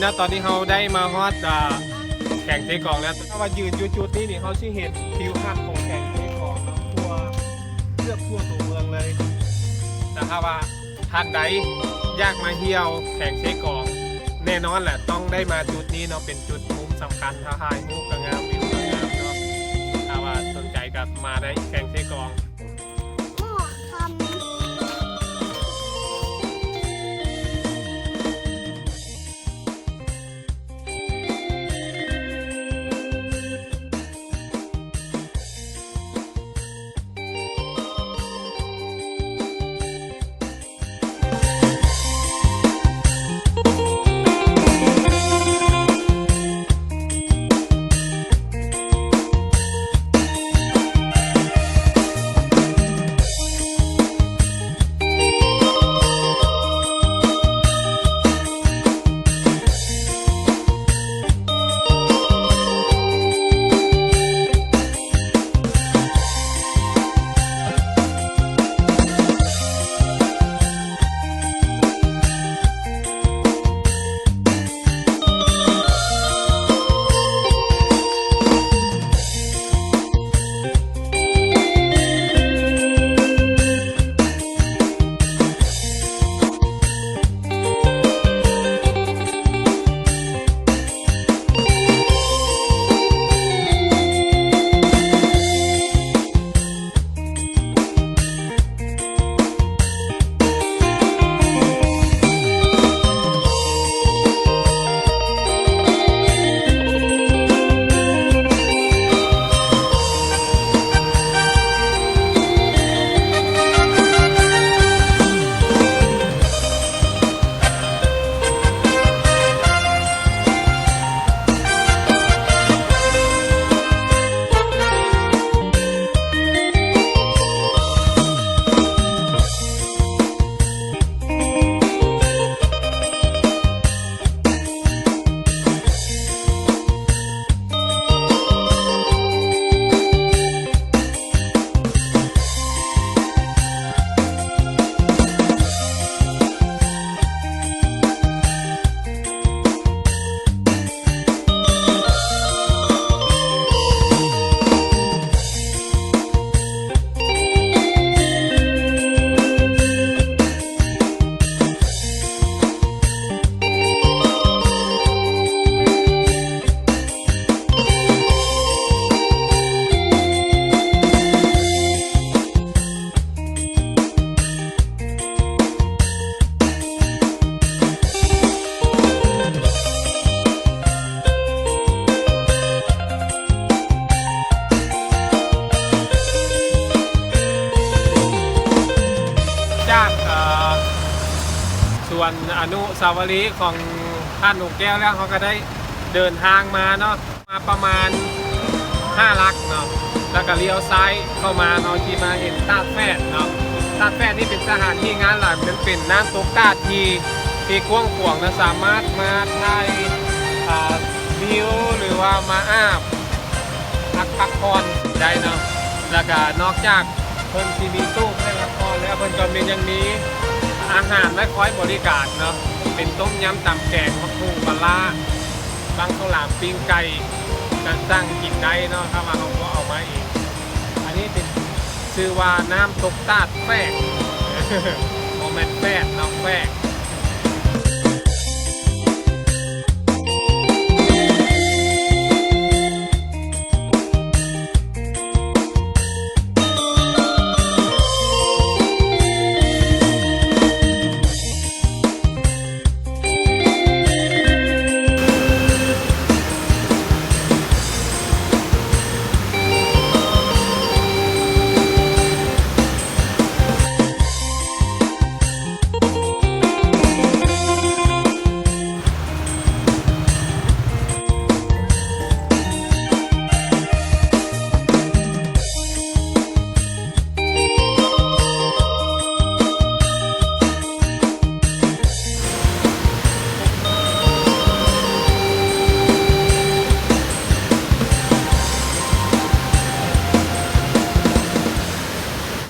ແລ້ວຕອນນີ້ເຮົາໄດ້ມາຮອດ ອ່າ ແຂວງເຊກອງແລ້ວ. ຖ້າວ່າຢືນຢູ່ຈຸດນີ້ນີ້ ເຮົາຊິເຫັນທິວທັດຂອງແຂວງເຊກອງເນາະ ທົ່ວ ເກືອບທົ່ວຕົວເມືອງເລີຍ. ແຕ່ຖ້າວ່າທ່ານໃດຢາກມາທ່ຽວແຂວງເຊກອງ ແນ່ນອນແຫຼະ ຕ້ອງໄດ້ມາຈຸດນີ້ເນາະ ເປັນຈຸດມຸມສຳຄັນ ຖ້າຖ່າຍຮູບກໍງາມ ວິວກໍງາມເນາະ. ຖ້າວ່າສົນໃຈກໍມາໄດ້ແຂວງເຊກອງ. ຈາກ ເອີ ສວນອະນຸສາວະລີຂອງທ່ານໜູແກ້ວແລ້ວ ເຮົາກໍໄດ້ເດີນທາງມາເນາະ ມາປະມານຫ້າຫຼັກເນາະ ແລ້ວກໍລ້ຽວຊ້າຍເຂົ້າມາເນາະ ທີ່ມາເຫັນຕາດແຟດເນາະ. ຕາດແຟດນີ້ເປັນສະຖານທີ່ງາມຫຼາຍ ມັນເປັນນ້ຳຕົກຕາດທີ່ ທີ່ກວ້າງຂວາງນະ ສາມາດມາຖ່າຍ ອ່າ ວິວ ຫຼືວ່າມາອາບ ພັກ ພັກຜ່ອນໄດ້ເນາະ. ແລ້ວກະນອກຈາກເພິ່ນຊິມີໂຊນໃຫ້ພັກຜ່ອນແລ້ວ ເພິ່ນກໍມີ ຍັງມີອາຫານໄວ້ຄອຍບໍລິການເນາະ ເປັນຕົ້ມຍຳ ຕຳແກງ ໝາກຫຸ່ງ ປາລ້າ ບັ້ງເຂົ້າຫຼາມ ປີ້ງໄກ່ ກະສັ່ງກິນໄດ້ເນາະ ຖ້າວ່າເຮົາບໍ່ເອົາມາເອງ. ອັນນີ້ເປັນ ຊື່ວ່ານ້ຳຕົກຕາດແຟກ ບໍ່ແມ່ນແຟດເນາະ ແຟກ.